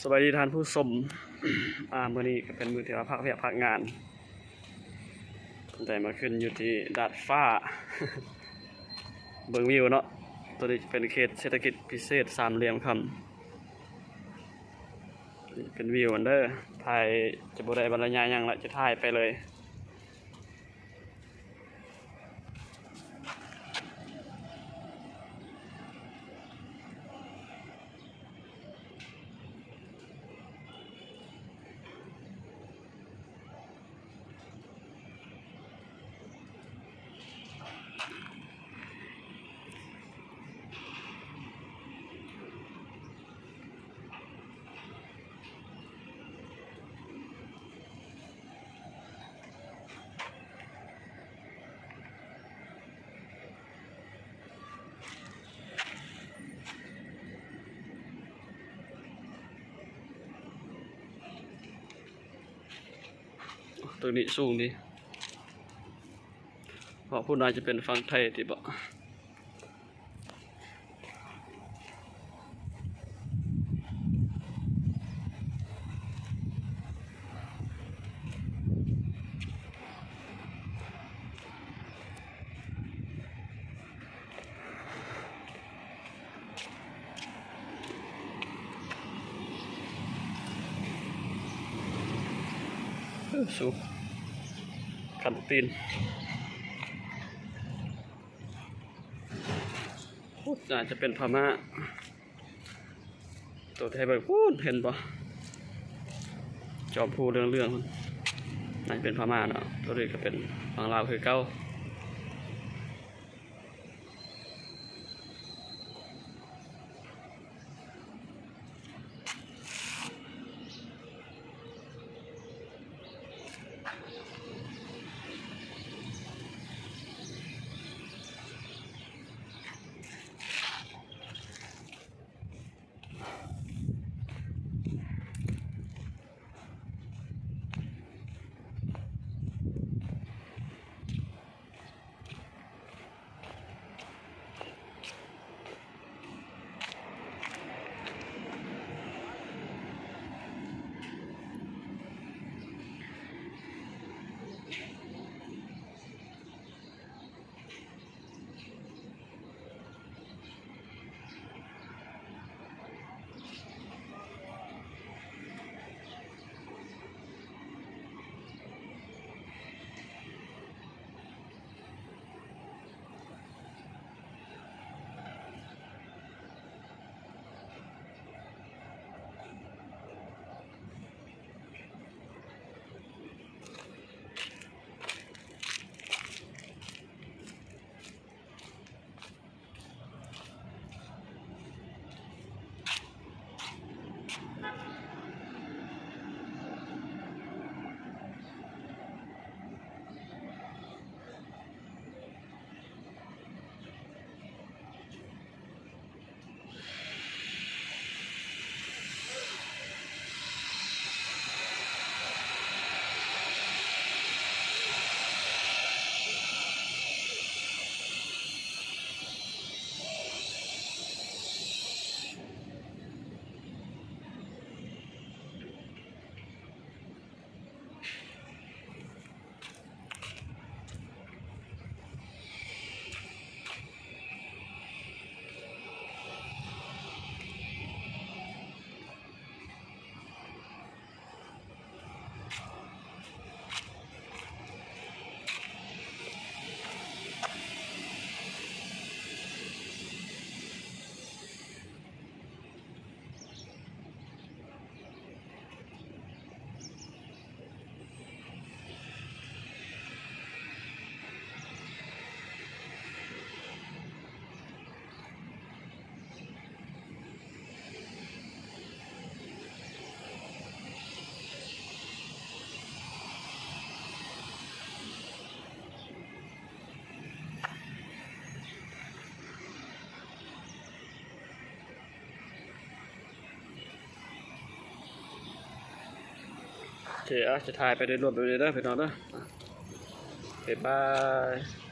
ສະບາຍດີທ່ານຜູ້ຊົມ ອາ ມື້ນີ້ກໍເປັນມື້ທີ່ວ່າພັກວຽກພັກງານ ໄດ້ມາຂຶ້ນຢູ່ທີ່ດາດຟ້າ ເບິ່ງວິວເນາະ. ໂຕນີ້ຈະເປັນເຂດເສດຖະກິດພິເສດສາມຫຼ່ຽມຄຳ ເປັນວິວອັນເດີ ຖ່າຍຈະບໍ່ໄດ້ບັນລະຍາຍຫຍັງລະ ຈະຖ່າຍໄປເລີຍ. ຕົວນີ້ສູງດີ ເພາະພຸ້ນອາດຈະເປັນຝັ່ງໄທຕິເບາະ. ເອີ ສູງ ຄັນຕີນ. ໂອ້ ໜ້າຈະເປັນພະມ້າ ໂຕທີ່ໃຫ້ເບິ່ງພຸ້ນ ເຫັນບໍ່ ຈອມພູເຫຼືອງໆ ນັ້ນເປັນພະມ້າເນາະ. ໂຕນີ້ກໍເປັນຝັ່ງລາວຄືເກົ່າ. ໂອເຄ ອາ ຈະຖ່າຍໄປໂດຍລວມແບບນີ້ເດີພີ່ນ້ອງເດີ ບາຍບາຍ.